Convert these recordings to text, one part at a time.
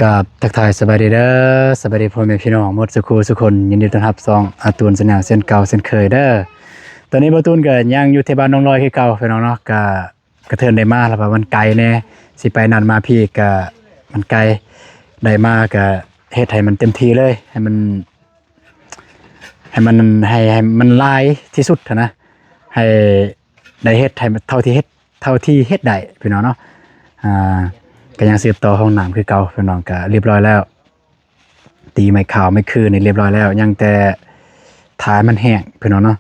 ກາບທັກທາຍສະບາຍດີເດີ ສະບາຍດີພໍ່ແມ່ພີ່ນ້ອງໝົດສູ່ຄູ່ສູ່ຄົນ. ຍິນດີຕ້ອນຮັບຊ່ອງອາຕູນແຊນແນວເຊັ່ນເກົ່າເຊັ່ນເຄີຍເດີ. ຕອນນີ້ບ່າວຕູນກໍຍັງຢູ່ທີ່ບ້ານໜອງລອຍຄືເກົ່າພີ່ນ້ອງເນາະ. ກະ ກະເທີນໄດ້ມາ ແລ້ວວ່າມັນໄກແດ່ ຊິໄປນັ້ນມາພີ້ກະມັນໄກ ໄດ້ມາກະເຮັດໃຫ້ມັນເຕັມທີ່ເລີຍ ໃຫ້ມັນ ໃຫ້ມັນ ໃຫ້ ໃຫ້ມັນຫຼາຍທີ່ສຸດຫັ້ນນະ ໃຫ້ໄດ້ເຮັດໃຫ້ເທົ່າທີ່ເຮັດ ເທົ່າທີ່ເຮັດໄດ້ພີ່ນ້ອງເນາະ. ອ່າ ກະຍັງສືບຕໍ່ຫ້ອງນ້ຳຄືເກົ່າພີ່ນ້ອງ ກະລຽບຮ້ອຍແລ້ວ. ຕີໄມ້ຂາວໄມ້ຄືນີ້ລຽບຮ້ອຍແລ້ວ ຍັງແຕ່ຖ້າໃຫ້ມັນແຫ້ງພີ່ນ້ອງເນາະ.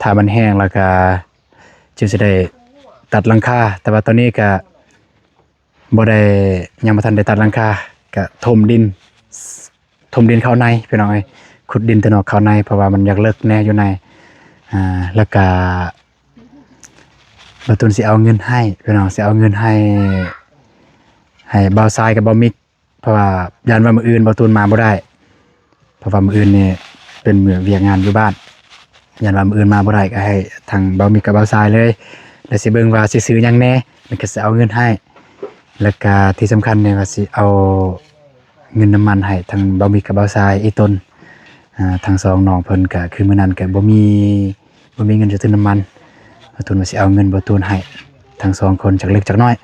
ຖ້າມັນແຫ້ງແລ້ວກະຈຶ່ງຊິໄດ້ຕັດຫຼັງຄາ ແຕ່ວ່າຕອນນີ້ກະບໍ່ໄດ້ ຍັງບໍ່ທັນໄດ້ຕັດຫຼັງຄາ ກະຖົມດິນ ຖົມດິນເຂົ້າໃນພີ່ນ້ອງເອີຍ ຂຸດດິນຕົວນອກເຂົ້າໃນ ເພາະວ່າມັນຢາກເລິກແດ່ຢູ່ໃນ. ອ່າ ແລ້ວກະບ່າວຕູນຊິເອົາເງິນໃຫ້ພີ່ນ້ອງ ຊິເອົາເງິນໃຫ້ ໃຫ້ບ່າວຊາຍກັບບ່າວມິກ ເພາະວ່າຢ້ານວ່າມື້ອື່ນບ່າວຕູນມາບໍ່ໄດ້ ເພາະວ່າມື້ອື່ນນີ້ເປັນມື້ວຽກງານຢູ່ບ້ານ ຢ້ານວ່າມື້ອື່ນມາບໍ່ໄດ້ ກໍໃຫ້ທັງບ່າວມິກກັບບ່າວຊາຍເລີຍ ແລ້ວຊິເບິ່ງວ່າຊິຊື້ຫຍັງແດ່ ແລ້ວກໍຊິເອົາເງິນໃຫ້. ແລ້ວກໍທີ່ສຳຄັນນີ້ວ່າຊິເອົາເງິນນ້ຳມັນໃຫ້ທັງບ່າວມິກກັບບ່າວຊາຍອີ່ຕົນ. ອ່າ ທັງສອງນ້ອງເພິ່ນກໍຄືມື້ນັ້ນກໍບໍ່ມີ ບໍ່ມີເງິນຈະຊື້ນ້ຳມັນ ບ່າວຕູນວ່າຊິເອົາເງິນບ່າວຕູນໃຫ້ທັງສອງຄົນຈັກເລັກຈັກນ້ອຍ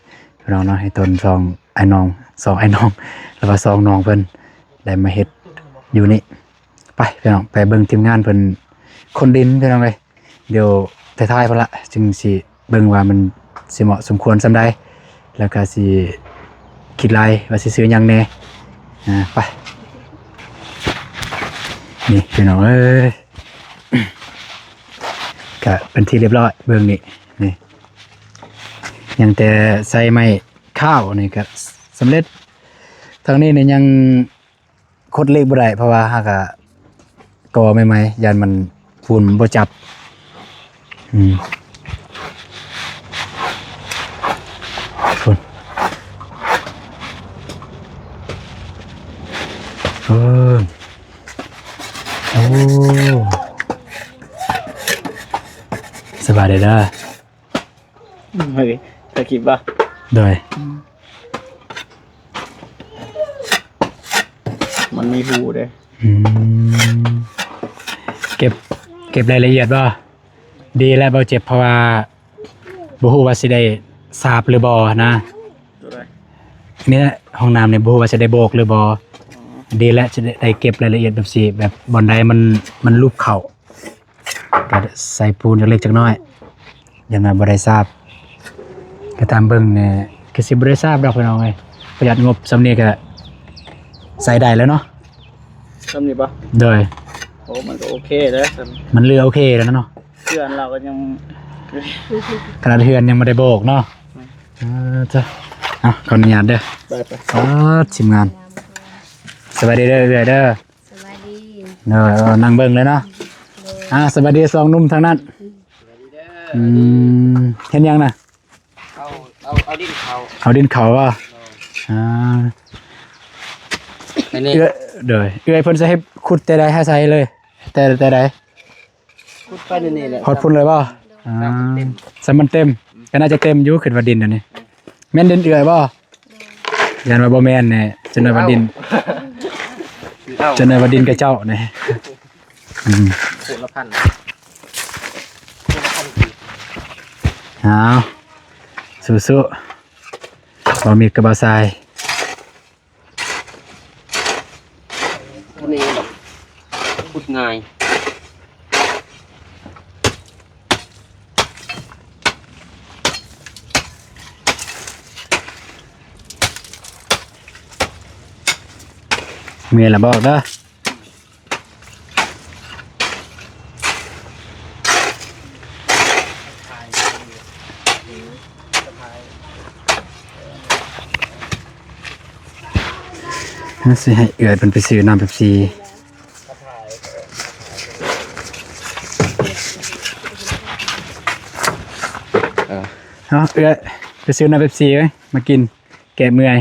ພີ່ນ້ອງເນາະ ໃຫ້ຕົນສອງອ້າຍນ້ອງ ສອງອ້າຍນ້ອງ ຫຼືວ່າສອງນ້ອງເພິ່ນໄດ້ມາເຮັດຢູ່ນີ້. ໄປພີ່ນ້ອງ ໄປເບິ່ງທີມງານເພິ່ນຂົນດິນພີ່ນ້ອງເອີຍ. ດຽວທ້າຍໆພຸ້ນລະຈຶ່ງຊິເບິ່ງວ່າມັນຊິເໝາະສົມຄວນສ່ຳໃດ ແລ້ວກໍຊິຄິດຫຼາຍວ່າຊິຊື້ຫຍັງແດ່. ອ່າ ໄປ ນີ້ພີ່ນ້ອງເອີຍ ກະເປັນທີ່ລຽບຮ້ອຍ ເບິ່ງນີ້ ນີ້ ຍັງແຕ່ໃສ່ໄມ້ຂາວນີ້ກະສຳເລັດ. ທາງນີ້ນີ້ຍັງ ຂົດເຫຼັກບໍ່ໄດ້ ເພາະວ່າຫາກະກໍ່ໃໝ່ໆ ຢ້ານມັນຝຸ່ນມັນບໍ່ຈັບ. ອືມ ພຸ້ນ ເອີ ໂອ້ ສະບາຍດີເດີ. ເຮີ້ຍ ຖ່າຍຄລິບບໍ່? ໂດຍ ມັນມີຮູເດ້. ອືມ ເກັບ ເກັບລາຍລະອຽດບໍ່? ດີແລ້ວບໍ່ເຈັບ ເພາະວ່າບໍ່ຮູ້ວ່າຊິໄດ້ສາບຫຼືບໍ່ນະ. ໂຕໃດ? ນີ້ແຫຼະ ຫ້ອງນ້ຳນີ້ບໍ່ຮູ້ວ່າຊິໄດ້ໂບກຫຼືບໍ່. ອໍ ດີແລ້ວ ຊິໄດ້ເກັບລາຍລະອຽດແບບຊີ້ ແບບບ່ອນໃດມັນ ມັນຫຼຸບເຂົ້າ ກໍໃສ່ປູນຈັກເລັກຈັກນ້ອຍ ຢ້ານວ່າບໍ່ໄດ້ສາບ. ກໍຕາມເບິ່ງນີ້ຄືຊິບໍ່ໄດ້ສາບດອກພີ່ນ້ອງເອີຍ ປະຢັດງົບສ່ຳນີ້ກໍໃຊ້ໄດ້ແລ້ວເນາະ. ສ່ຳນີ້ບໍ່? ໂດຍ ໂອ້ ມັນກໍໂອເຄແລ້ວ ມັນເຫຼືອໂອເຄແລ້ວເນາະ. ເຮືອນລາວກໍຍັງ ຂະໜາດເຮືອນຍັງບໍ່ໄດ້ໂບກເນາະ. ອືມ ເອີ ຈ້ະ ເອົາ ຂໍອະນຸຍາດເດີ. ໄປໆ ອາ ທີມງານ ສະບາຍດີເດີເອື້ອຍເດີ. ສະບາຍດີ. ເອີ ນັ່ງເບິ່ງເລີຍເນາະ. ໂດຍ ອ່າ ສະບາຍດີສອງໜຸ່ມທາງນັ້ນ. ອືມ ເຮັດຫຍັງນະ? ເອົາ ເອົາ ເອົາດິນເຂົ້າ ເອົາດິນເຂົ້າບໍ່? ໂດຍ ອ່າ ອັນນີ້ ເອື້ອຍ ໂດຍ ເອື້ອຍເພິ່ນຈະເຮັດຂຸດແຕ່ໃດຫາໃສເລີຍ ແຕ່ ແຕ່ໃດ? ຂຸດໄປນີ້ແຫຼະ ຮອດພຸ້ນເລີຍບໍ່? ອ່າ ສ່ຳມັນເຕັມ ກໍໜ້າຈະເຕັມຢູ່ ຄິດວ່າດິນອັນນີ້ ແມ່ນດິນເອື້ອຍບໍ່? ຢ້ານວ່າບໍ່ແມ່ນແນ່ ຈັກໜ້ອຍວ່າດິນ ເອົ້າ ຈັກໜ້ອຍວ່າດິນຂະເຈົ້າແນ່. ອືມ ຄົນລະພັນ ຄົນລະພັນກີບ. ເອົາ ສູ້ໆ ບ່າວມິກກັບບ່າວຊາຍ. ອັນນີ້ແບບຂຸດງ່າຍ ເມື່ອຍລະບອກເດີ. ຊິໃຫ້ເອື້ອຍເພິ່ນໄປຊື້ນ້ຳເປັບຊີ. ເອົາ ເອື້ອຍ ໄປຊື້ນ້ຳເປັບຊີໄວ້ມາກິນ ແກ້ເມື່ອຍ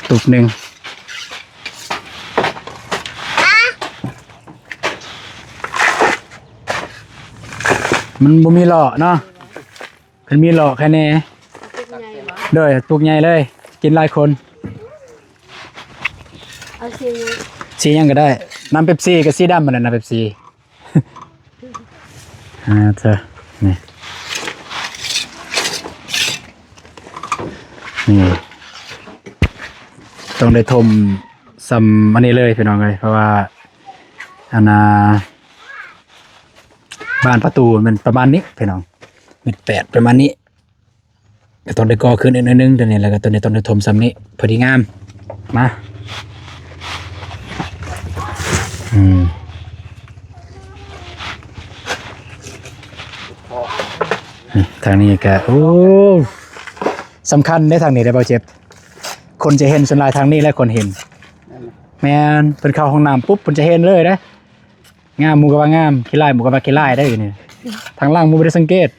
ຕຸກໜຶ່ງ. ມັນບໍ່ມີເລາະເນາະ ຄັນມີເລາະແຄ່ແນ່. ເອົາຕຸກໃຫຍ່ບໍ່? ໂດຍ ຕຸກໃຫຍ່ເລີຍ ກິນຫຼາຍຄົນ. ເອົາສີຫຍັງ? ສີຫຍັງກໍໄດ້ ນ້ຳເປັບຊີກໍສີດຳຫັ້ນແຫຼະ ນ້ຳເປັບຊີ. ອ່າ ເທີ ນີ້ ນີ້ ຕ້ອງໄດ້ຖົມສ່ຳອັນນີ້ເລີຍພີ່ນ້ອງເອີຍ ເພາະວ່າ ອັນນ່າ ບານປະຕູມັນປະມານນີ້ພີ່ນ້ອງ ເມັດແປດປະມານນີ້. ກໍຕ້ອງໄດ້ກໍ່ຂຶ້ນອີກໜ້ອຍໜຶ່ງ ຕົວນີ້ ແລ້ວກໍຕົວນີ້ຕ້ອງໄດ້ຖົມສ່ຳນີ້ ພໍດີງາມ. ມາ ອືມ ນີ້ ທາງນີ້ກໍ ໂອ້ ສຳຄັນເດ້ ທາງນີ້ເດ້ ບໍ່ເຈັບ ຄົນຈະເຫັນສ່ວນຫຼາຍທາງນີ້ແຫຼະ ຄົນເຫັນ. ແມ່ນ ເພິ່ນເຂົ້າຫ້ອງນ້ຳປຸບ ເພິ່ນຈະເຫັນເລີຍເດ້. ງາມໝູ່ກໍວ່າງາມ ຂີ້ຮ້າຍໝູ່ກໍວ່າຂີ້ຮ້າຍໄດ້ນີ້ ທາງຫຼັງໝູ່ບໍ່ໄດ້ສັງເກດ.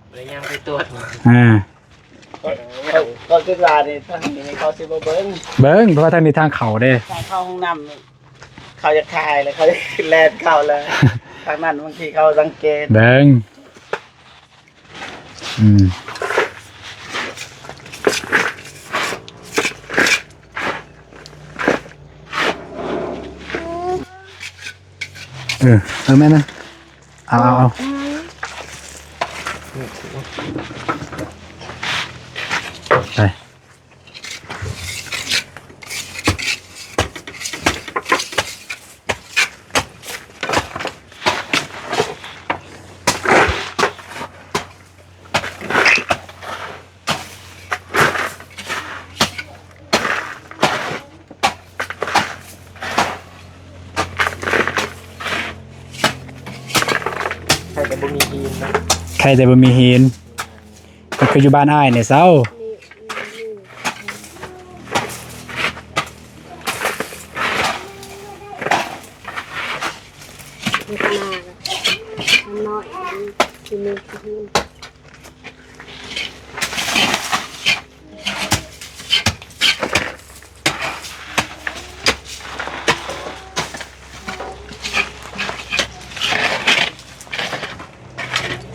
ບໍ່ໄດ້ຍ່າງໄປຕວດ ອ່າ ຂ້ອຍ ຂ້ອຍຄິດວ່ານີ້ ທາງນີ້ເຂົາຊິບໍ່ເບິ່ງ ເບິ່ງ ເພາະວ່າທາງນີ້ທາງເຂົ້າເດ້ ທາງເຂົ້າຫ້ອງນ້ຳ ເຂົາຢາກຖ່າຍແລ້ວ ເຂົາຢາກແລ່ນເຂົ້າແລ້ວ ທາງນັ້ນບາງທີເຂົາສັງເກດ ເບິ່ງ ອືມ ເອີ ເອີ ແມ່ນ ແມ່ນ. ເອົາ ເອົາ ເອົາ ໄປ ໃຜແຕ່ບໍ່ມີຫີນນະ ໃຜແຕ່ບໍ່ມີຫີນ ມັນຄືຢູ່ບ້ານອ້າຍນີ້ເຊົາ ເຮັດນາ ມັນນ້ອຍ ມັນຊິມີຫີນ.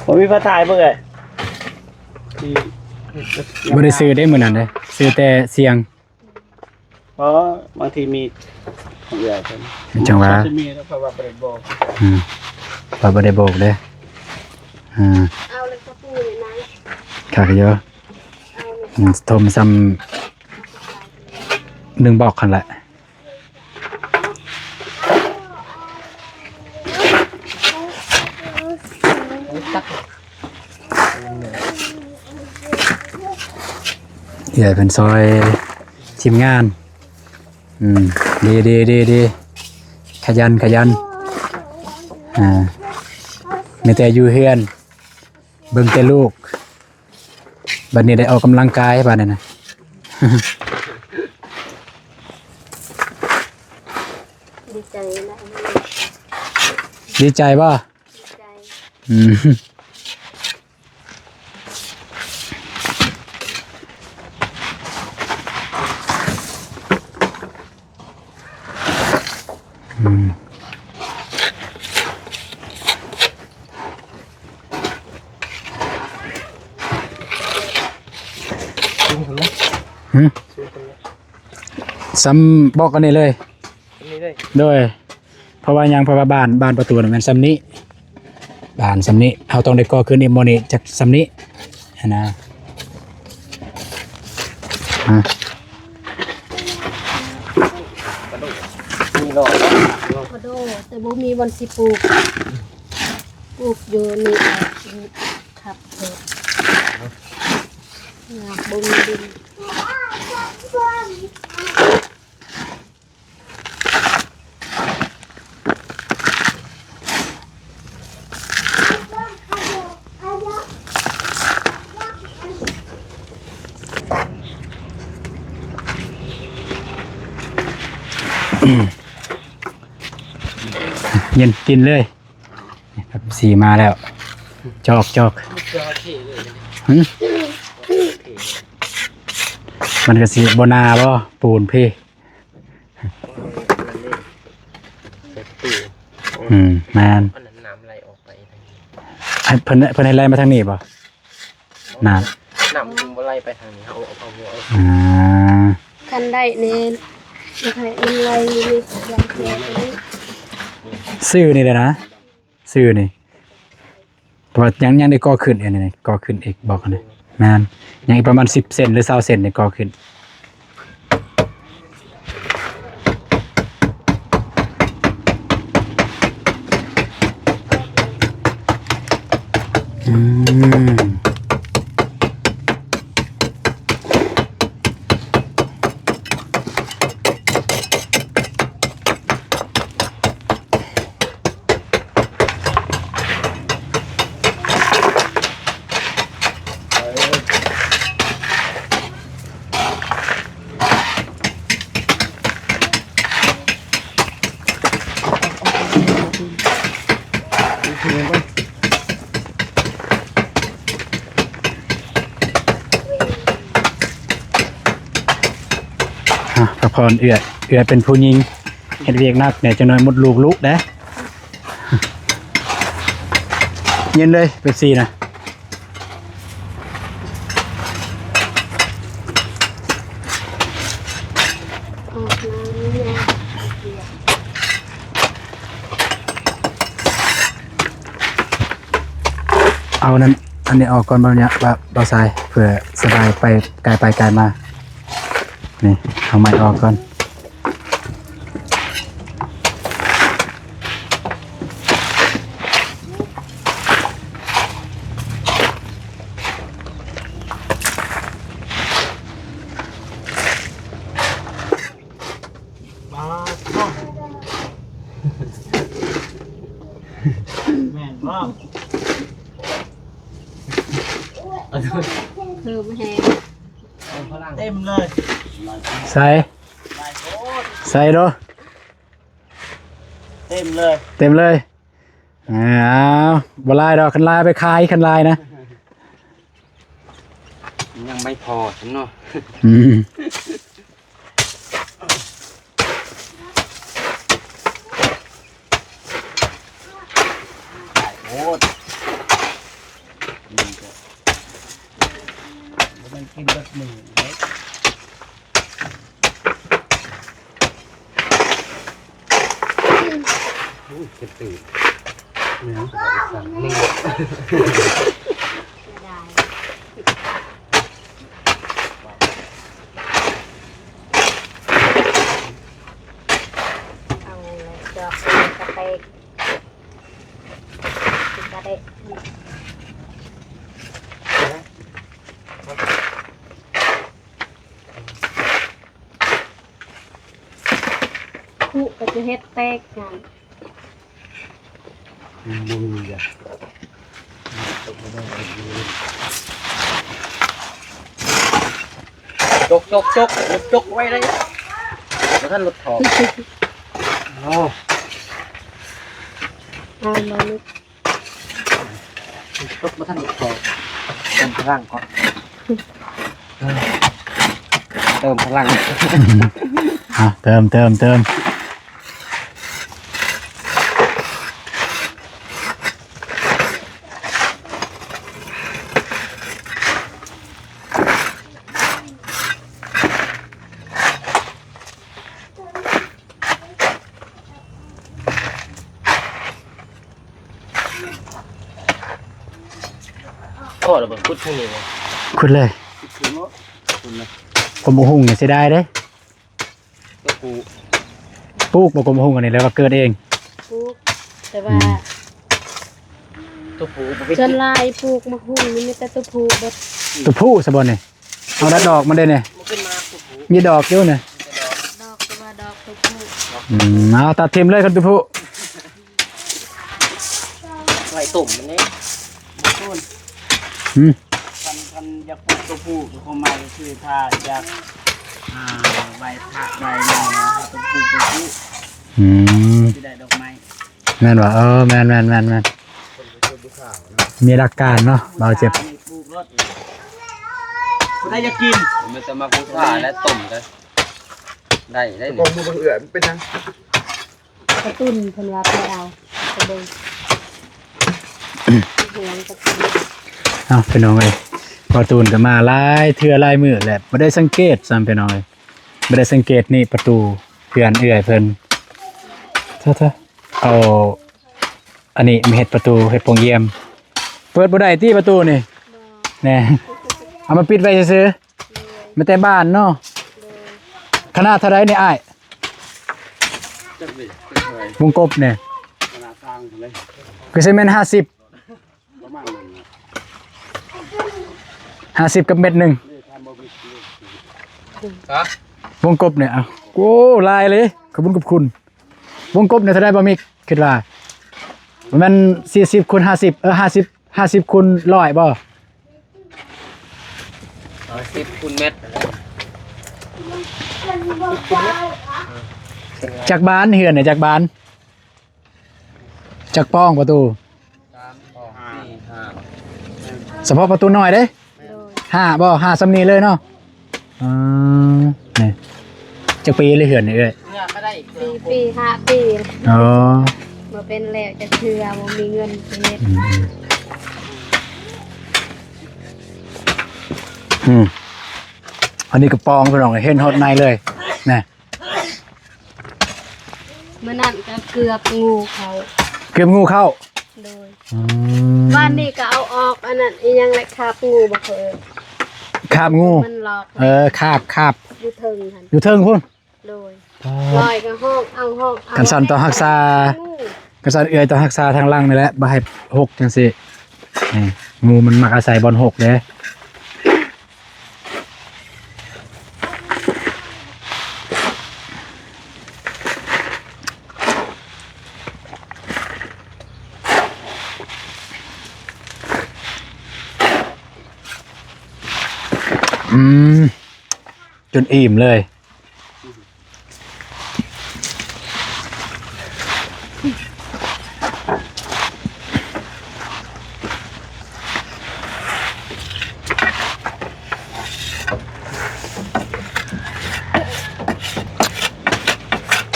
ບໍ່ມີພາຖ່າຍເບິ່ງເອີຍ ບໍ່ໄດ້ຊື້ເດ້ມື້ນັ້ນເດ້ ຊື້ແຕ່ສຽງ. ເພາະບາງທີມີຂອງເອື້ອຍເພິ່ນ ຈັ່ງວ່າ ຊິມີແລ້ວ ເພາະວ່າບໍ່ໄດ້ບອກ ອືມ ເພາະບໍ່ໄດ້ບອກເດ້ ອືມ ເອົາເລີຍກະປູນີ້ນາ ຄັກຢູ່ ເອົາເລີຍ ອືມ ຖົມສ່ຳໜຶ່ງບອກຫັ້ນແຫຼະ. ເອື້ອຍເພິ່ນຊ່ອຍທີມງານ ອືມ ດີໆໆໆ ຂະຫຍັນຂະຫຍັນ ອ່າ ມີແຕ່ຢູ່ເຮືອນ ເບິ່ງແຕ່ລູກ ບັດນີ້ໄດ້ອອກກຳລັງກາຍ ບັດນີ້ນະ ດີໃຈນະ ດີໃຈບໍ່? ດີໃຈ ອືມ. ອືມ ຫືມ ສ່ຳບອກອັນນີ້ເລີຍ ໂດຍ ເພາະວ່າຫຍັງ ເພາະວ່າບານ ບານປະຕູນະແມ່ນສ່ຳນີ້ ບານສ່ຳນີ້ ເຮົາຕ້ອງໄດ້ກໍ່ຂຶ້ນອີກໝໍ່ນີ້ຈັກສ່ຳນີ້ຫັ້ນນະ ຮະ ມີຫຼໍ່ ອະໂວຄາໂດ ແຕ່ບໍ່ມີບ່ອນຊິປູກ ປູກຢູ່ນີ້ແຫຼະ ຄັບເພິ່ນ ບໍ່ມີດິນ. ເຢັນ ກິນເລີຍ. ເປັບຊີມາແລ້ວ ຈອກ ຈອກ ຫຶ ມັນກະຊິບໍ່ໜາບໍ່ ປູນພີ ອືມ ແມ່ນ ໃຫ້ເພິ່ນ ເພິ່ນໃຫ້ໄຫຼມາທາງນີ້ບໍ່ ນ້ຳ ນ້ຳມັນບໍ່ໄຫຼໄປທາງນີ້ ເຮົາເອົາ ເອົາຫົວ ອ່າ ຄັນໄດ້ແນ່ ໃຫ້ມັນໄວນິດດຽວ ຊື່ນີ້ແຫຼະນະ ຊື່ນີ້ ແຕ່ວ່າຍັງ ຍັງໄດ້ກໍ່ຂຶ້ນອີກນີ້ ກໍ່ຂຶ້ນອີກບອກນີ້ ແມ່ນ ຍັງອີກປະມານສິບເຊັນ ຫຼື ຊາວເຊັນນີ້ກໍ່ຂຶ້ນ. ອືມ ອ່ະ ພັກຜ່ອນເອື້ອຍ ເອື້ອຍເປັນຜູ້ຍິງ ເຮັດວຽກໜັກແດ່ ຈັກໜ້ອຍມົດລູກລຸເດ້. ເຢັນເລີຍ ເປັບຊີນະ. ເອົານັ້ນ ອັນນີ້ອອກກ່ອນ ບ່າວຍະ ບ່າວຊາຍ ເພື່ອສະບາຍໄປ ກາຍໄປກາຍມາ. ນີ້ ເອົາໄມ້ອອກກ່ອນ. ແມ່ນບໍ່? ເພີ່ມແຮງ ເຕັມເລີຍ ໃສ່ ໃສ່ໂດ ເຕັມເລີຍ ເຕັມເລີຍ. ອ້າວ ບໍ່ຫຼາຍດອກ ຄັນຫຼາຍໄປຂາຍ ຄັນຫຼາຍນະ ຍັງໄມ່ພໍຊັ້ນເນາະ. ອືມ ໂອ້ ມັນກໍບໍ່ແມ່ນກິນເບິດມື້ເດ້. ໂອ້ຍ ເຈັບຕີນ ແມ່ນ ເສຍດາຍ ເອົາດອກກະເຕກ ກະເຕກ. ຄຸກໍຈະເຮັດແຕກຫັ້ນ ບໍ່ມີ ຈົກ ຈົກ ຈົກ ຈົກໄວ້ໄດ້ ບໍ່ທັນຫຼຸດຖອກ. ໂອ້ ອ່ານບໍ່ຫຼຸດ. ຕົກບໍ່ທັນພໍ ເຕີມພະລັງກ່ອນ ເຕີມພະລັງ ອ່ະ ເຕີມ ເຕີມ ເຕີມ. ພໍແລ້ວບໍ່? ຂຸດທາງນີ້ບໍ່? ຂຸດເລີຍ ຂຸດເລີຍ ຜົມບັກຫຸ່ງນີ້ເສຍດາຍເດ້. ຕົວຜູ້ ປູກບໍ່ກົມບັກຫຸ່ງອັນນີ້ ຫຼືວ່າເກີດເອງ? ປູກ ແຕ່ວ່າ ອືມ ຕົວຜູ້ບໍ່ເປັນ ສ່ວນຫຼາຍປູກບັກຫຸ່ງນີ້ມີແຕ່ຕົວຜູ້ເບິດ. ຕົວຜູ້ຊະບໍ່ນີ້? ເອົາດອກມັນເດ້ນີ້ ບໍ່ຂຶ້ນມາຕົວຜູ້ ມີດອກຢູ່ນີ້ ດອກ ແຕ່ວ່າດອກຕົວຜູ້. ອືມ ເອົາຕັດຖິ້ມເລີຍຄັນຕົວຜູ້. ໄວ້ຕົ້ມມັນເດ້ ບໍ່ຕົ້ນ ຫືມ ຄັນ ຄັນຢາກປູກຕົວຜູ້ ກໍຄວາມໝາຍກໍຄືຖ້າຢາກ ອ່າ ໄວ້ພະໄວ້ຫຍັງ ຕ້ອງປູກຕົວຜູ້ ອືມ ຊິໄດ້ດອກໄມ້ ແມ່ນບໍ່? ເອີ ແມ່ນໆໆໆ ມີຫຼັກການເນາະ ບ່າວເຈັບ ປູກໂລດ ຜູ້ໃດຢາກກິນ ມີແຕ່ໝາກຫຸ່ງຄາ ແລະ ຕົ້ມໄດ້ ໄດ້ ໄດ້ ກອງມືບັງເອື້ອຍ ມັນເປັນຫຍັງ? ກະຕຸ້ນເພິ່ນວ່າໄປເອົາ ໄປເບິ່ງ ຫວງກະຕຸ້ນ. ເອົ້າ ພີ່ນ້ອງເອີຍ ປາຕູນກໍມາຫຼາຍເທື່ອຫຼາຍມື້ແລ້ວ ບໍ່ໄດ້ສັງເກດຊ້ຳ ພີ່ນ້ອງເອີຍ ບໍ່ໄດ້ສັງເກດນີ້ປະຕູ ຮືອນເອື້ອຍເພິ່ນ. ເທີໆ ເອົາອັນນີ້ມາເຮັດປະຕູ ເຮັດໂປ່ງຢ້ຽມ. ເປີດບໍ່ໄດ້ຕິປະຕູນີ້? ແນ່ ເອົາມາປິດໄວ້ຊື່ໆ. ມາແຕ່ບ້ານເນາະ. ຂະໜາດເທົ່າໃດນີ້ອ້າຍ? ວງກົບນີ້ ຂະໜາດຕ່າງເທົ່າໃດ? ຄືຊິແມ່ນຫ້າສິບ ປະມານນັ້ນນະ ຫ້າສິບກັບແມັດໜຶ່ງ. ນີ້ທຳບໍ່ມິດນີ້ ຮະ? ວງກົບນີ້ ເອົາ ໂອ້ ຫຼາຍເລີຍ ຂອບຄຸນ ຂອບຄຸນ. ວງກົບນີ້ເທົ່າໃດບໍ່ມິດ? ຄິດວ່າປະມານສີ່ສິບຄູນຫ້າສິບ ເອີ ຫ້າສິບ ຫ້າສິບຄູນຮ້ອຍບໍ່? ຫ້າສິບຄູນແມັດ. ຈັກບານເຮືອນນີ້ ຈັກບານ? ຈັກປ່ອງປະຕູ? ສາມ ສອງ ສີ່ ຫ້າ ສະເພາະປະຕູນ້ອຍເດ້. ໂດຍ ຫ້າບໍ່? ຫ້າສ່ຳນີ້ເລີຍເນາະ. ອືມ ນີ້ ຈັກປີແລ້ວເຮືອນນີ້ເອື້ອຍ? ສີ່ປີ ຫ້າປີ. ອໍ ບໍ່ເປັນແລ້ວຈັກເທື່ອ ບໍ່ມີເງິນໄປເຮັດ. ອືມ ອືມ ອັນນີ້ກະປອງພີ່ນ້ອງ ເຫັນຮອດໃນເລີຍນະ. ມື້ນັ້ນກໍເກືອບງູເຂົ້າ. ເກືອບງູເຂົ້າ? ໂດຍ. ອືມ ວານນີ້ກໍເອົາອອກ ອັນນັ້ນອີ່ຫຍັງແຫຼະ ຄາບງູບໍ່ເອີ້ນ? ຄາບງູ ມັນລອກ. ເອີ ຄາບ ຄາບ ຢູ່ເທິງຫັ້ນ ຢູ່ເທິງພຸ້ນ. ໂດຍ. ອໍ ລອຍກໍຮ້ອງເອົາ ຮ້ອງເອົາ. ຄັນຊັ້ນຕ້ອງຮັກສາ ຄັນຊັ້ນເອື້ອຍຕ້ອງຮັກສາທາງຫຼັງນີ້ແຫຼະ ບໍ່ໃຫ້ຮົກຈັ່ງຊີ້. ນີ້ ງູມັນມັກອາໄສບ່ອນຮົກເດ້. ອືມ ຈົນອີ່ມເລີຍ.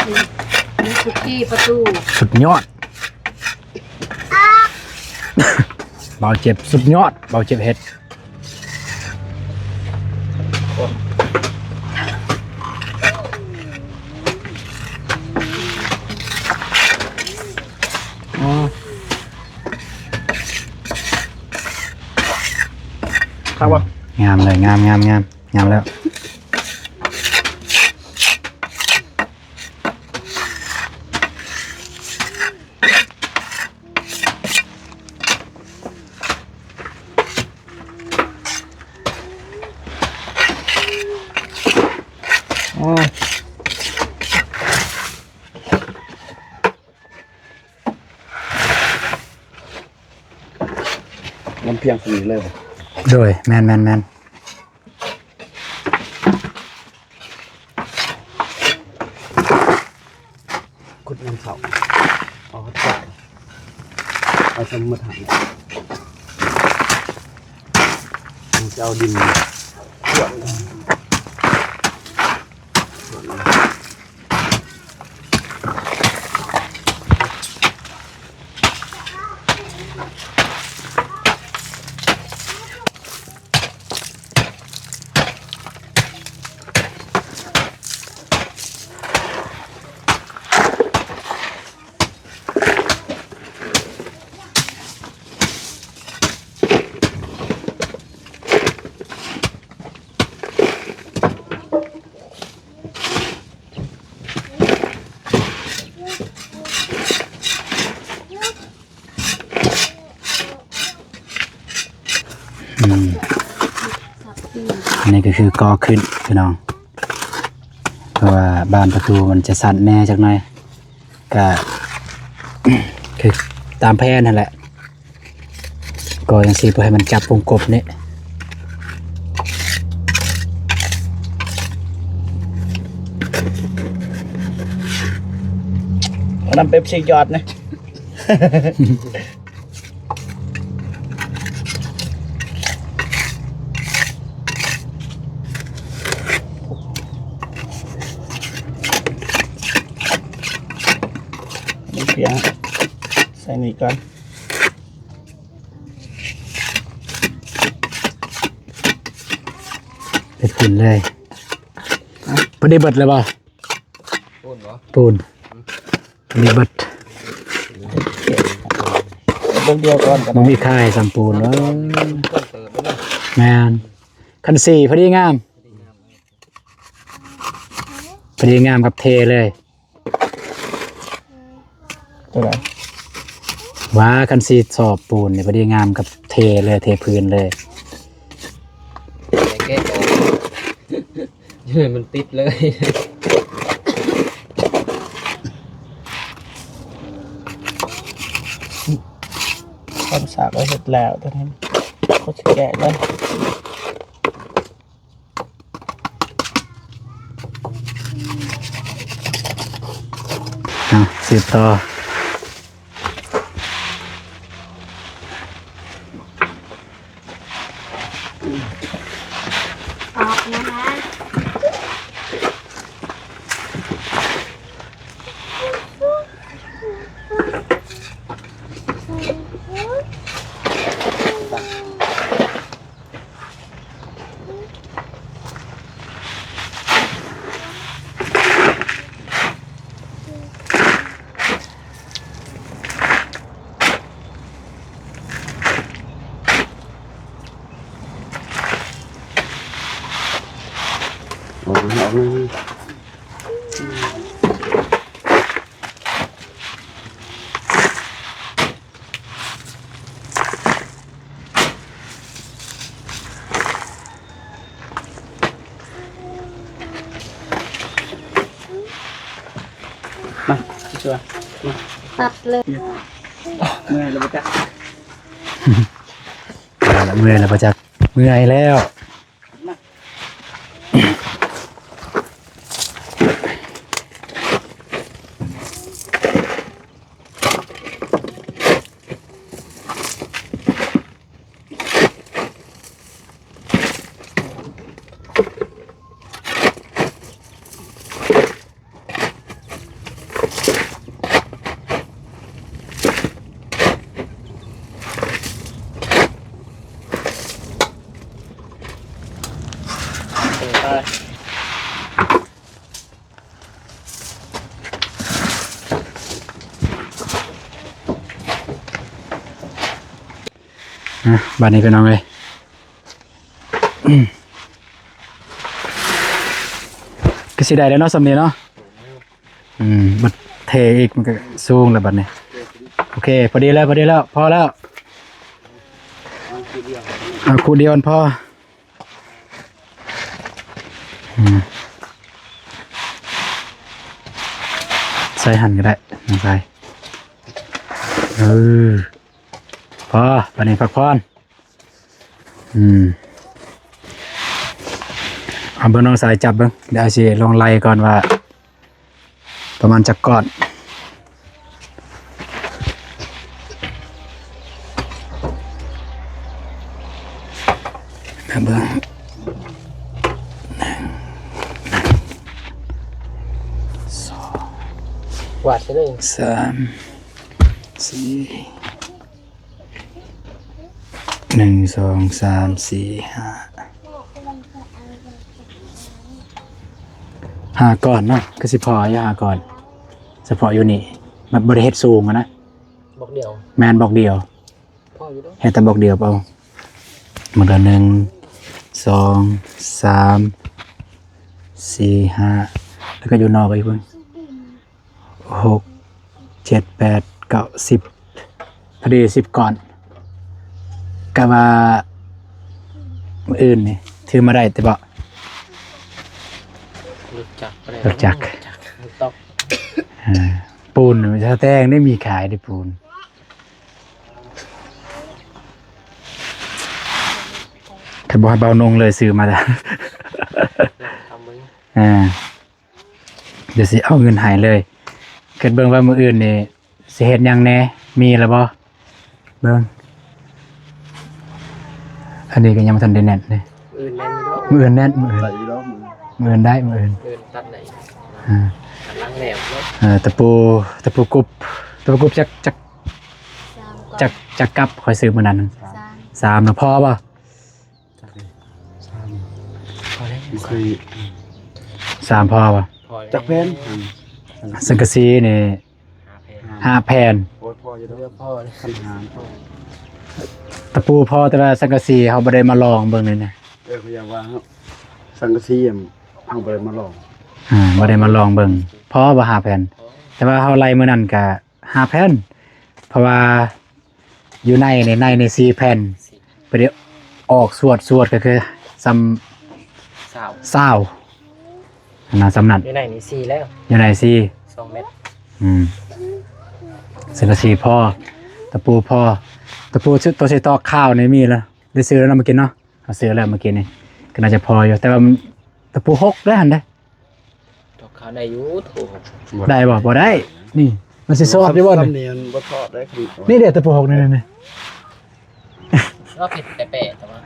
ນີ້ ນີ້ສຸກີປະຕູ ສຸດຍອດ. ບ່າວເຈັບສຸດຍອດ ບ່າວເຈັບເຮັດ. ອໍ ຄັກບໍ່? ງາມເລີຍ ງາມ ງາມ ງາມ ງາມແລ້ວ. ນ້ຳພຽງສ່ຳນີ້ເລີຍບໍ່? ໂດຍ ແມ່ນໆໆ. ຂຸດນ້ຳເຂົ້າ ເອົາເຂົ້າໃຈ ເອົາສຳໝົດຫັ້ນ ຈະເອົາດິນກວດ. ອືມ ອັນນີ້ກໍຄືກໍ່ຂຶ້ນພີ່ນ້ອງ ເພາະວ່າບານປະຕູມັນຈະສັ່ນແດ່ຈັກໜ້ອຍ ກະຄືຕາມແຜນຫັ້ນແຫຼະ. ກໍຈັ່ງຊີ້ ເພື່ອໃຫ້ມັນຈັບວົງກົບນີ້ ເອົານ້ຳເປັບຊີຢອດນີ້ ນີ້ພຽງ ໃສ່ນີ້ກ່ອນ. ເປັດຝຸ່ນເລີຍ ພໍດີເບິດແລ້ວບໍ່? ໂອ້ ປູນບໍ່? ປູນ ອືມ ມີເບິດ ເບິ່ງດຽວກ່ອນກໍໄດ້ ບໍ່ມີຄ່າໃຫ້ສ່ຳປູນເນາະ. ເອີ ແມ່ນ ຄັນສີພໍດີງາມ ພໍດີງາມກັບເທເລີຍ. ຕົວໃດ? ວ່າຄັນສີຊອບປູນນີ້ພໍດີງາມກັບເທເລີຍ ເທພື້ນເລີຍ. ແກະອອກ ຢູ່ໃນມັນຕິດເລີຍ. ຄວາມສາກກໍເຮັດແລ້ວ ຕອນນີ້ກໍຊິແກະເລີຍ. ອ່ະ ສືບຕໍ່. ອອກມານະ. ອອກມາ ອອກມາ. ມາ ຊ່ວຍ ມາ ຕັດເລີຍ. ເມື່ອຍແລ້ວບໍ່ຈັກ ເມື່ອຍແລ້ວບໍ່ຈັກ ເມື່ອຍແລ້ວ. ອ່ະ ບາດນີ້ພີ່ນ້ອງເອີຍ ກໍຊິໄດ້ແລ້ວເນາະ ສ່ຳນີ້ເນາະ. ອືມ ບັດເທອີກມັນກໍສູງແລ້ວບັດນີ້. ໂອເຄ ພໍດີແລ້ວ ພໍດີແລ້ວ ພໍແລ້ວ ເອົາຄູ່ດຽວພໍ. ອືມ ໃສ່ຫັ້ນກໍໄດ້ ນ້ອງຊາຍ. ເອີ ພໍ ບັດນີ້ພັກຜ່ອນ. ອືມ ເອົາເບິ່ງ ນ້ອງຊາຍຈັບເບິ່ງ ດຽວຊິລອງໄລ່ກ່ອນວ່າປະມານຈັກກ້ອນ. ເບິ່ງ ໜຶ່ງ ສອງ ກວາດໃສ່ເລີຍ ສາມ ສີ່ ໜຶ່ງ ສອງ ສາມ ສີ່ ຫ້າ ຫ້າກ້ອນເນາະ ຄືຊິພໍຢູ່ຫ້າກ້ອນ ສະເພາະຢູ່ນີ້ ມັນບໍ່ໄດ້ເຮັດສູງຫັ້ນນະ. ບລັອກດຽວ ແມ່ນ ບລັອກດຽວ ພໍຢູ່ດອກ ເຮັດແຕ່ບລັອກດຽວເອົາ. ມັນກໍ ໜຶ່ງ ສອງ ສາມ ສີ່ ຫ້າ ແລ້ວກໍຢູ່ນອກອີກເບິ່ງ ຫົກ ເຈັດ ແປດ ເກົ້າ ສິບ ພໍດີສິບກ້ອນ. ກະວ່າມື້ອື່ນນີ້ຖືມາໄດ້ຕິເບາະ? ລົດຈັກ ລົດຈັກ ລົດຈັກ ລົດຕອກ. ເອີ ປູນສະແຕງໄດ້ມີຂາຍເດ້ ປູນ. ຄັນບໍ່ໃຫ້ເບົານົງເລີຍ ຊື້ມາແຕ່ ເອີ ດຽວຊິເອົາເງິນໃຫ້ເລີຍ. ຄິດເບິ່ງວ່າມື້ອື່ນນີ້ຊິເຮັດຫຍັງແດ່ ມີແລ້ວບໍ່? ເບິ່ງ ອັນນີ້ກໍຍັງບໍ່ທັນໄດ້ແໜ້ນເດ້. ມື້ອື່ນແໜ້ນຢູ່ດອກ ມື້ອື່ນແໜ້ນ ມື້ອື່ນ ໄດ້ຢູ່ດອກ ມື້ອື່ນ ມື້ອື່ນໄດ້ ມື້ອື່ນ ມື້ອື່ນຕັດໄດ້. ອ່າ ກຳລັງແຫຼມເນາະ. ເອີ ຕະປູ ຕະປູກຸບ ຕະປູກຸບຈັກ ຈັກ ຈັກ ຈັກກັບ ຂ້ອຍຊື້ມື້ນັ້ນ ສາມ ສາມນະ ພໍບໍ່? ຈັກເດ້ ສາມ ພໍແລ້ວ ບໍ່ເຄີຍ ສາມພໍບໍ່? ພໍແລ້ວ ຈັກແຜ່ນ ອືມ ສັງກະສີນີ້ຫ້າແຜ່ນ ຫ້າແຜ່ນ ໂອ້ຍ ພໍຢູ່ດອກ ພໍ ຄັນຫານພໍ ຕະປູພໍ ແຕ່ວ່າສັງກະສີເຮົາບໍ່ໄດ້ມາລອງເບິ່ງນີ້ນະ ເອີ ເຂົາຢາກວ່າ ສັງກະສີ ເຮົາບໍ່ໄດ້ມາລອງ ອ່າ ບໍ່ໄດ້ມາລອງເບິ່ງ ພໍບໍ່ຫ້າແຜ່ນ ແຕ່ວ່າເຮົາໄລ່ມື້ນັ້ນກະຫ້າແຜ່ນ ເພາະວ່າ ຢູ່ໃນນີ້ ໃນນີ້ສີ່ແຜ່ນ ພໍດີອອກສວດ ສວດກໍຄືສ່ຳຊາວ ຊາວ ອັນນັ້ນສ່ຳນັ້ນ ຢູ່ໃນນີ້ສີ່ແລ້ວ ຢູ່ໃນສີ່ ສອງແມັດ ອືມ ສັງກະສີພໍ ຕະປູພໍ ຕະປູ ໂຕຊິຕອກຄາວນີ້ມີແລ້ວ ໄດ້ຊື້ແລ້ວເນາະ ເມື່ອກີ້ເນາະ ເຮົາຊື້ແລ້ວເມື່ອກີ້ນີ້ ກໍໜ້າຈະພໍຢູ່ ແຕ່ວ່າມັນ ຕະປູຫົກເດ້ຫັ້ນເດ້ ຕອກຄາວໄດ້ຢູ່ ໂອ້ ໄດ້ບໍ່? ບໍ່ໄດ້ ນີ້ ມັນຊິຊອດຢູ່ບໍ່ນີ້? ນີ້ມັນບໍ່ຊອດໄດ້ ນີ້ເດ້ ຕະປູຫົກນີ້ ນີ້ ລອບເຮັດແຕ່ແປະ ແຕ່ວ່າ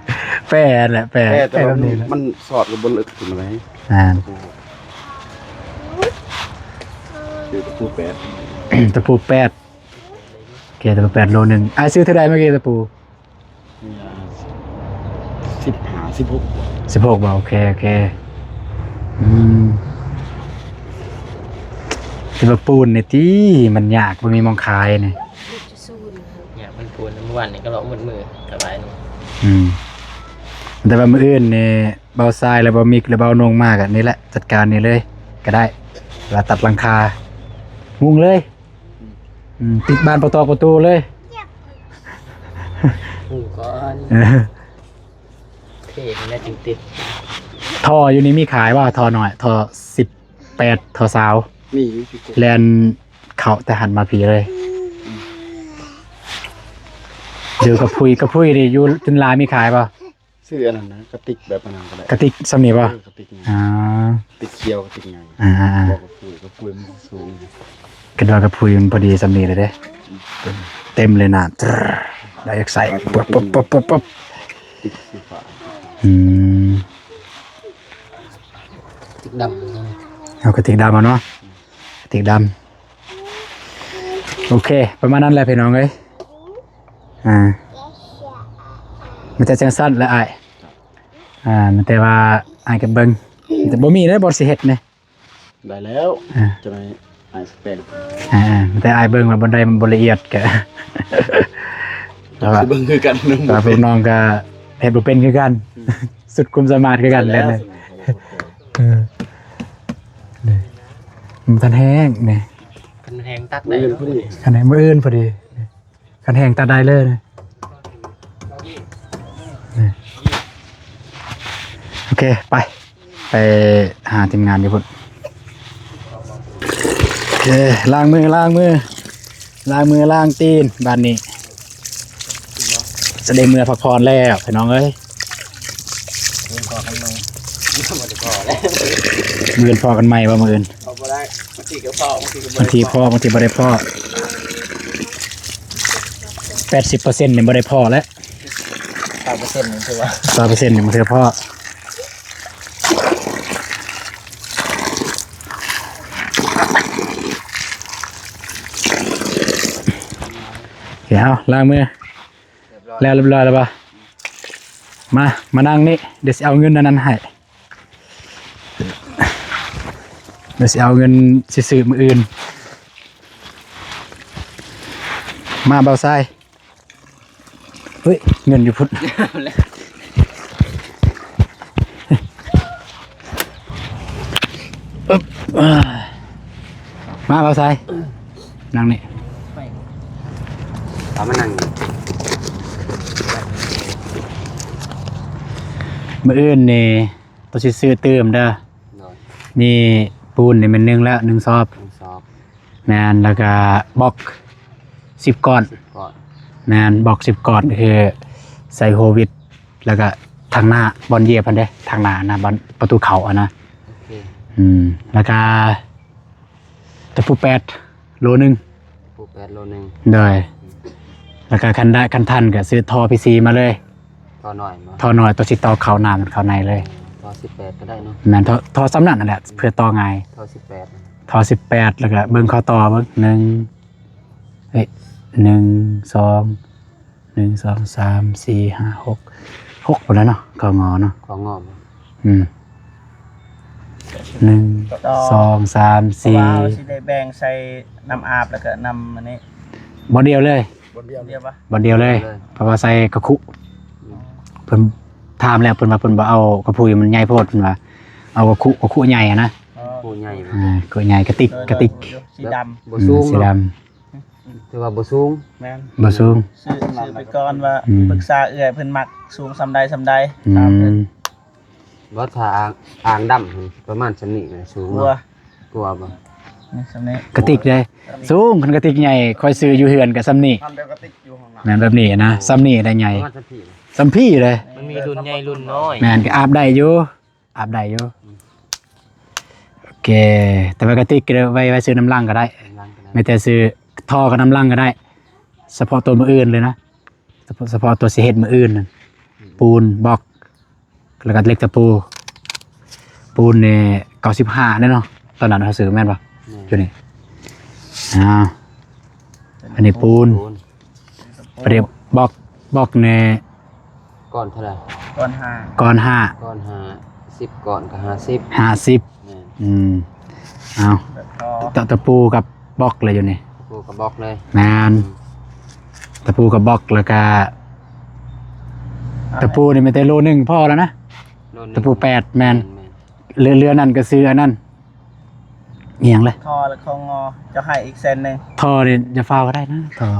ແປະແຫຼະ ແປະ ແປະ ແຕ່ວ່າ ແປະແບບນີ້ແຫຼະ ມັນຊອດກໍບໍ່ເລິກຂຶ້ນມາໄດ໋ ອ່າ ຕະປູຫົກ ຕະປູແປດ ຕະປູແປດ ໂອເຄ ຕະປູແປດໂລໜຶ່ງ ອ້າຍຊື້ເທົ່າໃດເມື່ອກີ້ຕະປູ? ສິບຫ້າ ສິບຫົກ ສິບຫົກບໍ່? ໂອເຄ ໂອເຄ ອືມ ແຕ່ວ່າປູນນີ້ຕິ ມັນຍາກ ບໍ່ມີໝ່ອງຂາຍນີ້ ຍາກ ມັນປູນ ມື້ວານນີ້ກໍເລາະໝົດມື້ ສະບາຍໜຶ່ງ ອືມ ແຕ່ວ່າມື້ອື່ນນີ້ ເບົາຊາຍ ແລະ ເບົາມິກ ແລະ ເບົານົງມາ ກໍນີ້ແຫຼະ ຈັດການນີ້ເລີຍກໍໄດ້ ວ່າຕັດຫຼັງຄາ ມຸງເລີຍ ອືມ ຕິດບານປະຕອກປະຕູເລີຍ ຫູກ່ອນ ເອີ ເທ່ຫັ້ນແຫຼະຈຶ່ງຕິດ ທໍ່ຢູ່ນີ້ມີຂາຍບໍ່? ທໍ່ນ້ອຍ ທໍ່ສິບແປດ ທໍ່ຊາວ ມີຢູ່ ແລ່ນເຂົ້າແຕ່ຫັ້ນມາພີ້ເລີຍ ຢູ່ກັບພຸຍ ກັບພຸຍນີ້ຢູ່ຈຸນລາມີຂາຍບໍ່? ຊື້ອັນນັ້ນນະ ກະຕິກແບບອັນນັ້ນກໍໄດ້ ກະຕິກສ່ຳນີ້ບໍ່? ເອີ ກະຕິກນີ້ ອ່າ ກະຕິກຂຽວ ກະຕິກໃຫຍ່ ອ່າໆໆ ບໍ່ ກະປຸ້ຍ ກະປຸ້ຍມັນສູງ ຄິດວ່າກະປຸ້ຍມັນພໍດີສ່ຳນີ້ແຫຼະເດ້ ເຕັມເລີຍນະ ໄດ້ຢາກໃສ່ ປຶບໆໆໆ ຕິກສີຟ້າ ອືມ ກະຕິກດຳ ເອົາກະຕິກດຳເອົາເນາະ ກະຕິກດຳ ໂອເຄ ປະມານນັ້ນແຫຼະພີ່ນ້ອງເອີຍ ອ່າ ມີແຕ່ຈັ່ງຊັ້ນແຫຼະອ້າຍ ອ່າ ມີແຕ່ວ່າອ້າຍກໍເບິ່ງ ແຕ່ບໍ່ມີເດ້ບ່ອນຊິເຮັດນີ້ ໄດ້ແລ້ວ ອ່າ ຈະໄດ້ອ້າຍແປງ ອ່າ ມີແຕ່ອ້າຍເບິ່ງວ່າບ່ອນໃດມັນບໍ່ລະອຽດກໍ ແຕ່ວ່າຊິເບິ່ງຄືກັນ ແຕ່ວ່າພວກນ້ອງກໍເຮັດບໍ່ເປັນຄືກັນ ອືມ ສຸດຄວາມສາມາດຄືກັນແຫຼະ ເອີ ນີ້ ມັນທັນແຫ້ງນີ້ ຄັນແຫ້ງຕັດໄດ້ ມື້ອື່ນພໍດີ ຄັນແຫ້ງພໍດີ ຄັນແຫ້ງຕັດໄດ້ເລີຍນີ້ ນີ້ ໂອເຄ ໄປ ໄປຫາທີມງານຢູ່ພຸ້ນ ໂອເຄ ລ້າງມື ລ້າງມື ລ້າງມື ລ້າງຕີນ ບາດນີ້ ຈະໄດ້ເມືອພັກຜ່ອນແລ້ວພີ່ນ້ອງເອີຍ ມື້ອື່ນພໍ້ກັນໃໝ່ ບໍ່ໄດ້ພໍ້ແລ້ວ ມື້ອື່ນພໍ້ກັນໃໝ່ບໍ່? ມື້ອື່ນ ພໍ້ບໍ່ໄດ້ ບາງທີກໍພໍ້ ບາງທີກໍບໍ່ໄດ້ພໍ້ ບາງທີພໍ້ ບາງທີບໍ່ໄດ້ພໍ້ ແປດສິບເປີເຊັນນີ້ບໍ່ໄດ້ພໍ້ແລ້ວ ຊາວເປີເຊັນນີ້ຄືວ່າ ຊາວເປີເຊັນນີ້ມັນຄືພໍ້ ໂອເຄ ເອົາ ລ້າງມື ຮຽບຮ້ອຍ ແລ້ວ ຮຽບຮ້ອຍແລ້ວບໍ່? ມາ ມານັ່ງນີ້ ດຽວຊິເອົາເງິນອັນນັ້ນໃຫ້ ດຽວຊິເອົາເງິນຊິຊື້ມື້ອື່ນ ມາ ເບົາຊາຍ ເອີຍ ເງິນຢູ່ພຸ້ນ ອຶບ ມາ ເບົາຊາຍ ນັ່ງນີ້ ເອົາມານັ່ງນີ້ ມື້ອື່ນນີ້ ໂຕຊິຊື້ຕື່ມເດີ ໂດຍ ມີປູນນີ້ແມ່ນໜຶ່ງແລ້ວ ໜຶ່ງສອບ ໜຶ່ງສອບ ແມ່ນ ແລ້ວກະບລັອກສິບກ້ອນ ສິບກ້ອນ ແມ່ນ ບລັອກສິບກ້ອນ ຄືໃສ່ໂຮວິດ ແລ້ວກະທາງໜ້າບ່ອນຢຽບຫັ້ນເດ້ ທາງໜ້າຫັ້ນນະ ບ່ອນປະຕູເຂົ້າຫັ້ນນະ ໂອເຄ ອືມ ແລ້ວກະຕະປູແປດ ໂລໜຶ່ງ ປູແປດໂລໜຶ່ງ ໂດຍ ແລ້ວກະຄັນໄດ້ ຄັນທັນກະຊື້ທໍ່ພີຊີມາເລີຍ ທໍ່ນ້ອຍບໍ່? ທໍ່ນ້ອຍ ໂຕຊິຕໍ່ເຂົ້ານ້ຳເຂົ້າໃນເລີຍ ເອີ ທໍ່ສິບແປດກໍໄດ້ເນາະ ແມ່ນ ທໍ່ ທໍ່ສ່ຳນັ້ນຫັ້ນແຫຼະ ເພື່ອຕໍ່ງ່າຍ ທໍ່ສິບແປດ ທໍ່ສິບແປດ ແລ້ວກະເບິ່ງຂໍ້ຕໍ່ເບິ່ງ ໜຶ່ງ ເອີຍ ໜຶ່ງ ສອງ ໜຶ່ງ ສອງ ສາມ ສີ່ ຫ້າ ຫົກ ຫົກພຸ້ນແຫຼະເນາະ ຂໍ້ງໍເນາະ ຂໍ້ງໍ ອືມ ໜຶ່ງ ສອງ ສາມ ສີ່ ເພາະວ່າເຮົາຊິໄດ້ແບ່ງໃສ່ນ້ຳອາບ ແລ້ວກໍນ້ຳອັນນີ້ ບ່ອນດຽວເລີຍ ບ່ອນດຽວ ດຽວປະ ບ່ອນດຽວເລີຍ ເລີຍ ເພາະວ່າໃສ່ກະຄຸ ເພິ່ນຖາມແລ້ວ ເພິ່ນວ່າເພິ່ນບໍ່ເອົາກະຄຸ ມັນໃຫຍ່ໂພດ ເພິ່ນວ່າເອົາກະຄຸ ກະຄຸໃຫຍ່ຫັ້ນນະ ອໍ ກະຄຸໃຫຍ່ ອ່າ ກະຄຸໃຫຍ່ ກະຕິກ ໂດຍ ກະຕິກ ໂດຍ ຢູ່ ສີດຳ ບໍ່ ອືມ ສູງ ສີດຳ ຖືວ່າບໍ່ສູງ ແມ່ນ ບໍ່ສູງ ຊື້ ຊື້ໄປກ່ອນວ່າ ອືມ ປຶກສາເອື້ອຍເພິ່ນມັກສູງສ່ຳໃດສ່ຳໃດ ອືມ ຖາມເພິ່ນ ບໍ່ ຖ້າອ່າງ ອ່າງດຳຫັ້ນປະມານສ່ຳນີ້ແຫຼະ ສູງ ກວ່າ ກວ່າບໍ່ ນີ້ສ່ຳນີ້ ກະຕິກເດ້ ສ່ຳນີ້ ສູງ ຄັນກະຕິກໃຫຍ່ ຂ້ອຍຊື້ຢູ່ເຮືອນກໍສ່ຳນີ້ ອັນດຽວກະຕິກຢູ່ຫ້ອງນ້ຳ ແມ່ນແບບນີ້ນະ ສ່ຳນີ້ໄດ້ໃຫຍ່ ປະມານສ່ຳພີ້ ສ່ຳພີ້ເດ້ ມັນມີລຸ້ນໃຫຍ່ລຸ້ນນ້ອຍ ແມ່ນ ກໍອາບໄດ້ຢູ່ ອາບໄດ້ຢູ່ ອືມ ໂອເຄ ແຕ່ວ່າກະຕິກກໍໄວ້ ໄວ້ໃສ່ນ້ຳລັງກໍໄດ້ ນ້ຳລັງກໍໄດ້ ມີແຕ່ຊື້ທໍ່ກັບນ້ຳລັງກໍໄດ້ ສະເພາະຕົວມື້ອື່ນເລີຍນະ ສະເພາະ ສະເພາະຕົວຊິເຮັດມື້ອື່ນນັ້ນ ອືມ ປູນ ບລັອກ ແລ້ວກໍເຫຼັກຕະປູ ປູນນີ້ເກົ້າສິບຫ້າເດ້ເນາະ ຕອນນັ້ນເຮົາຊື້ແມ່ນບໍ່? ແມ່ນ ຢູ່ນີ້ ອ່າ ອັນນີ້ປູນ ປູນ ປະເດບລັອກ ບລັອກນີ້ ກ້ອນເທົ່າໃດ? ກ້ອນຫ້າ ກ້ອນຫ້າ ກ້ອນຫ້າ ສິບກ້ອນກໍຫ້າສິບ ຫ້າສິບ ແມ່ນ ອືມ ເອົາ ແລ້ວກໍ ຕະ ຕະປູກັບບລັອກເລີຍຢູ່ນີ້ ຕະປູກັບບລັອກເລີຍ ແມ່ນ ອືມ ຕະປູກັບບລັອກ ແລ້ວກໍ ອ່າ ຕະປູນີ້ມີແຕ່ໂລໜຶ່ງພໍແລ້ວນະ ໂລໜຶ່ງ ຕະປູແປດ ແມ່ນ ແມ່ນໆ ເຫຼືອ ເຫຼືອນັ້ນກໍຊື້ອັນນັ້ນ ອີ່ຫຍັງລະ ທໍ່ ແລ້ວກໍງໍ ຈະໃຫ້ອີກແສນໜຶ່ງ ທໍ່ນີ້ຢ່າຟ້າວກໍໄດ້ນະ ທໍ່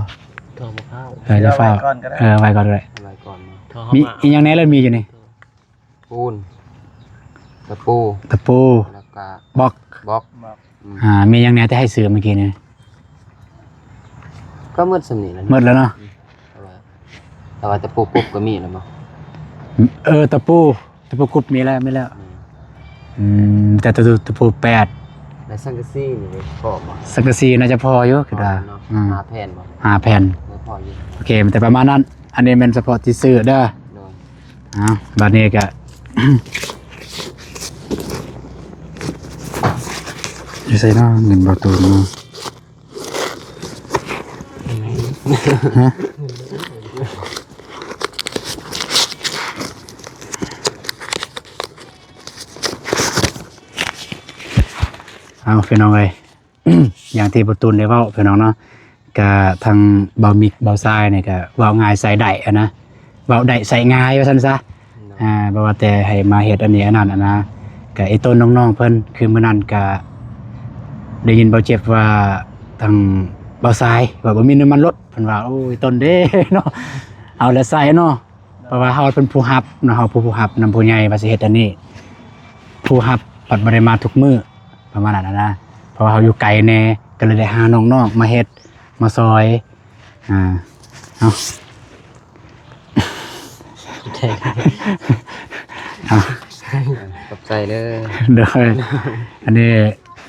ທໍ່ບໍ່ຟ້າວ ເອີ ຢ່າຟ້າວ ເອົາໄວ້ກ່ອນກໍໄດ້ ເອີ ໄວ້ກ່ອນກໍໄດ້ ໄວ້ກ່ອນ ມີອີ່ຫຍັງແດ່ລະ ມີຢູ່ນີ້ ປູນ ຕະປູ ຕະປູ ແລ້ວກໍບລັອກ ບລັອກ ບລັອກ ອືມ ອ່າ ມີຫຍັງແດ່ທີ່ໃຫ້ຊື້ມື້ກີ້ນີ້? ກໍໝົດສ່ຳນີ້ແຫຼະ ໝົດແລ້ວເນາະ ອືມ ແຕ່ວ່າ ແຕ່ວ່າຕະປູກຸບກໍມີແລ້ວບໍ່? ເອີ ຕະປູ ຕະປູກຸບມີແລ້ວ ມີແລ້ວ ອືມ ອືມ ແຕ່ຕະ ຕະປູແປດ ແລ້ວສັງກະສີນີ້ພໍບໍ່? ສັງກະສີໜ້າຈະພໍຢູ່ ຄິດວ່າ ພໍເນາະ ອືມ ຫ້າແຜ່ນບໍ່? ຫ້າແຜ່ນ ເອີ ພໍຢູ່ ໂອເຄ ມີແຕ່ປະມານນັ້ນ ອັນນີ້ແມ່ນສະເພາະທີ່ຊື້ເດີ ໂດຍ ເອົາ ບາດນີ້ກະ ຢູ່ໃສເນາະ ເງິນບໍ່ໂຕເນາະ ຮະ ເອົາ ພີ່ນ້ອງເອີຍ ຢ່າງທີ່ບໍ່ຕູນໄດ້ເວົ້າ ພີ່ນ້ອງເນາະ ກະທາງບ່າວມິກ ບ່າວຊາຍນີ້ກະເວົ້າງ່າຍໃຊ້ໄດ້ຫັ້ນນະ ເວົ້າໄດ້ໃຊ້ງ່າຍວ່າຊັ້ນຊະ ໂດຍ ອ່າ ບໍ່ວ່າແຕ່ໃຫ້ມາເຮັດອັນນີ້ອັນນັ້ນຫັ້ນນະ ກະອີ່ຕົນນ້ອງໆເພິ່ນ ຄືມື້ນັ້ນກະໄດ້ຍິນບ່າວເຈັບວ່າທາງບ່າວຊາຍວ່າບໍ່ມີນ້ຳມັນລົດ ເພິ່ນວ່າ ໂອ້ຍ ອີ່ຕົນເດ້ເນາະ ເອົາແລ້ວໃຊ້ເນາະ ເພາະວ່າເຮົາເປັນຜູ້ຮັບເນາະ ເຮົາຜູ້ ຜູ້ຮັບນຳຜູ້ໃຫຍ່ວ່າຊິເຮັດອັນນີ້ ຜູ້ຮັບພັດບໍ່ໄດ້ມາທຸກມື້ ປະມານນັ້ນນະ ເພາະວ່າເຮົາຢູ່ໄກແດ່ ກໍເລີຍໄດ້ຫານ້ອງໆມາເຮັດ ມາຊ່ອຍ ອ່າ ເອົາ ຂອບໃຈ ເອົາ ຂອບໃຈເດີ ໂດຍ ອັນນີ້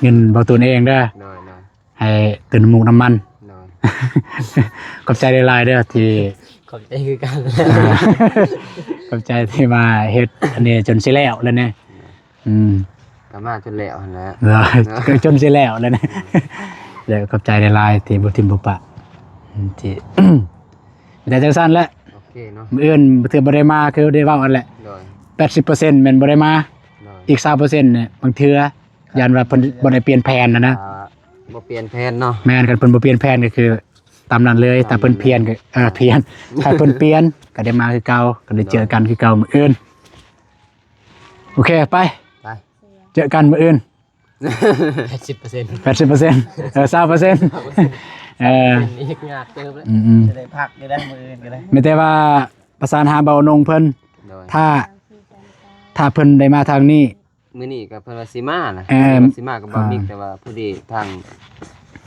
ເງິນບ່າວຕູນເອງເດີ ໂດຍໆ ໃຫ້ຕື່ມນ້ຳມູກນ້ຳມັນ ໂດຍ ຂອບໃຈຫຼາຍໆເດີທີ່ ຂອບໃຈຄືກັນ ອ່າ ຂອບໃຈທີ່ມາເຮັດອັນນີ້ຈົນຊິແລ້ວແລ້ວນີ້ ອືມ ກໍມາຈົນແລ້ວຫັ້ນແຫຼະ ເນາະ ກໍຈົນຊິແລ້ວແລ້ວນີ້ ແລ້ວຂອບໃຈຫຼາຍໆທີ່ບໍ່ຖິ້ມບໍ່ປະ ອືມ ທີ່ ແຕ່ຈັ່ງຊັ້ນແຫຼະ ໂອເຄເນາະ ມື້ອື່ນເທື່ອບໍ່ໄດ້ມາ ຄືໄດ້ເວົ້າຫັ້ນແຫຼະ ໂດຍ ແປດສິບເປີເຊັນແມ່ນບໍ່ໄດ້ມາ ໂດຍ ອີກຊາວເປີເຊັນນີ້ ບາງເທື່ອ ຢ້ານວ່າເພິ່ນບໍ່ໄດ້ປ່ຽນແຜນຫັ້ນນະ ອ່າ ບໍ່ປ່ຽນແຜນເນາະ ແມ່ນ ຄັນເພິ່ນບໍ່ປ່ຽນແຜນກໍຄືຕາມນັ້ນເລີຍ ຖ້າເພິ່ນປ່ຽນກໍ ເອີ ປ່ຽນ ຖ້າເພິ່ນປ່ຽນກໍໄດ້ມາຄືເກົ່າ ກໍໄດ້ເຈີກັນຄືເກົ່າມື້ອື່ນ ໂອເຄ ໄປ ໄປ ເຈີກັນມື້ອື່ນ ແປດສິບເປີເຊັນ ແປດສິບເປີເຊັນ ເອີ ຊາວເປີເຊັນ ເອີ ເປັນອີກຍາກເຕີບເລີຍ ອືມໆ ຈະໄດ້ພັກຢູ່ໄດ໋ມື້ອື່ນກໍໄດ້ ມີແຕ່ວ່າປະສານຫາບ່າວນົງເພິ່ນ ໂດຍ ຖ້າ ຖ້າເພິ່ນໄດ້ມາທາງນີ້ ມື້ນີ້ກໍເພິ່ນວ່າຊິມານະ ເອີ ເພິ່ນວ່າຊິມາກັບບ່າວມິກ ອ່າ ແຕ່ວ່າພໍດີທາງ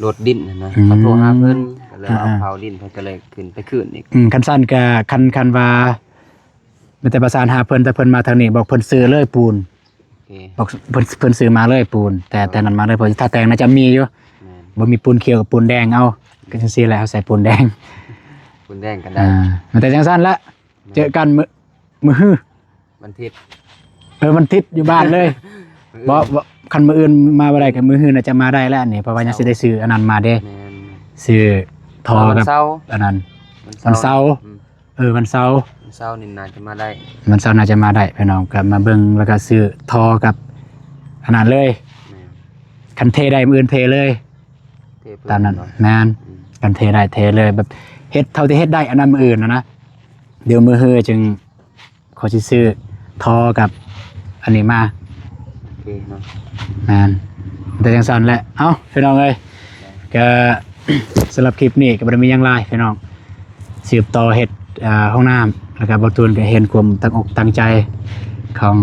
ລົດດິນຫັ້ນນະ ອືມ ເຂົາໂທຫາເພິ່ນ ກໍເລີຍວ່າ ອ່າ ເອົາເຜົາດິນ ເພິ່ນກໍເລີຍຂຶ້ນໄປຄືນອີກ ອືມ ຄັນຊັ້ນກໍ ຄັນ ຄັນວ່າ ມີແຕ່ປະສານຫາເພິ່ນ ແຕ່ເພິ່ນມາທາງນີ້ ບອກເພິ່ນຊື້ເລີຍປູນ ໂອເຄ ບອກເພິ່ນ ເພິ່ນຊື້ມາເລີຍປູນ ແຕ່ ແຕ່ນັ້ນມາເລີຍ ເພາະຖ້າແຕ່ງໜ້າຈະມີຢູ່ ແມ່ນ ບໍ່ມີປູນຂຽວກັບປູນແດງ ເອົາ ກໍຈັ່ງຊີ້ແຫຼະ ເຮົາໃສ່ປູນແດງ ປູນແດງກໍໄດ້ ອ່າ ມີແຕ່ຈັ່ງຊັ້ນລະ ເຈີກັນມື້ ມື້ຮື ວັນທິດ ເອີ ວັນທິດຢູ່ບ້ານເລີຍ ມື້ອື່ນ ບໍ່ ບໍ່ ຄັນມື້ອື່ນມາບໍ່ໄດ້ກໍມື້ຮືໜ້າຈະມາໄດ້ແລ້ວນີ້ ເພາະວ່າຍັງຊິໄດ້ຊື້ອັນນັ້ນມາເດ້ ແມ່ນ ຊື້ທໍ່ກັບ ວັນເສົາ ອັນນັ້ນ ວັນເສົາ ວັນເສົາ ອືມ ເອີ ວັນເສົາ ວັນເສົານີ້ໜ້າຈະມາໄດ້ ວັນເສົາໜ້າຈະມາໄດ້ ພີ່ນ້ອງກໍມາເບິ່ງ ແລ້ວກໍຊື້ທໍ່ກັບ ອັນນັ້ນເລີຍ ແມ່ນ ຄັນເທໄດ້ມື້ອື່ນເທເລີຍ ເທເພີ່ມ ຕາມນັ້ນເນາະ ແມ່ນ ອືມ ຄັນເທໄດ້ເທເລີຍ ແບບເຮັດເທົ່າທີ່ເຮັດໄດ້ອັນນັ້ນມື້ອື່ນນະນະ ດຽວມື້ຮືຈຶ່ງ ຂ້ອຍຊິຊື້ທໍ່ກັບອັນນີ້ມາ ໂອເຄເນາະ ແມ່ນ ແຕ່ຈັ່ງຊັ້ນແຫຼະ ເອົ້າ ພີ່ນ້ອງເອີຍ ກໍສຳລັບຄລິບນີ້ກໍບໍ່ໄດ້ມີຫຍັງຫຼາຍພີ່ນ້ອງ ສືບຕໍ່ເຮັດ ເອີ ຫ້ອງນ້ຳ ແລ້ວກໍບ່າວຕູນກໍເຫັນຄວາມຕັ້ງອົກຕັ້ງໃຈຂອງ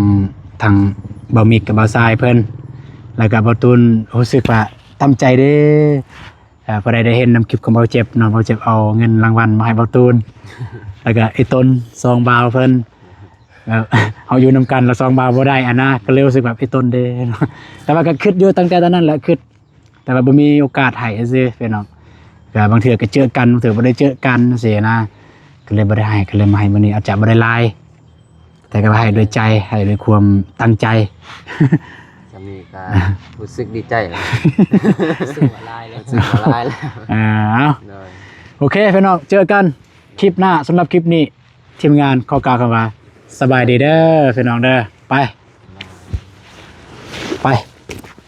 ທັງບ່າວມິກກັບບ່າວຊາຍເພິ່ນ ແລ້ວກໍບ່າວຕູນຮູ້ສຶກວ່າຕາມໃຈເດ້ ເອີ ຜູ້ໃດໄດ້ເຫັນນຳຄລິບຂອງບ່າວເຈັບເນາະ ບ່າວເຈັບເອົາເງິນລາງວັນມາໃຫ້ບ່າວຕູນ ແລ້ວກໍໄອ້ຕົນສອງບ່າວເພິ່ນ ເອີ ເຮົາຢູ່ນຳກັນແລ້ວສອງບ່າວບໍ່ໄດ້ຫັ້ນນະ ກໍເລີຍຮູ້ສຶກວ່າໄອ້ຕົນເດ້ເນາະ ແຕ່ວ່າກໍຄິດຢູ່ຕັ້ງແຕ່ຕອນນັ້ນແຫຼະ ຄິດ ແຕ່ວ່າບໍ່ມີໂອກາດໃຫ້ຊື່ໆ ພີ່ນ້ອງ ກໍບາງເທື່ອກໍເຈີກັນ ບາງເທື່ອບໍ່ໄດ້ເຈີກັນຊີ້ນະ ກໍເລີຍບໍ່ໄດ້ໃຫ້ ກໍເລີຍມາໃຫ້ມື້ນີ້ ອາດຈະບໍ່ໄດ້ຫຼາຍ ແຕ່ກໍໃຫ້ດ້ວຍໃຈ ໃຫ້ດ້ວຍຄວາມຕັ້ງໃຈ ສ່ຳນີ້ກໍຮູ້ສຶກດີໃຈແລ້ວ ຮູ້ສຶກວ່າຫຼາຍແລ້ວ ຮູ້ສຶກວ່າຫຼາຍແລ້ວ ເອີ ເອົາ ໂດຍ ໂອເຄ ພີ່ນ້ອງ ເຈີກັນຄລິບໜ້າ ສຳລັບຄລິບນີ້ ທີມງານຂໍກ່າວຄຳວ່າ ສະບາຍດີເດີ ພີ່ນ້ອງເດີ ໄປ ໄປ.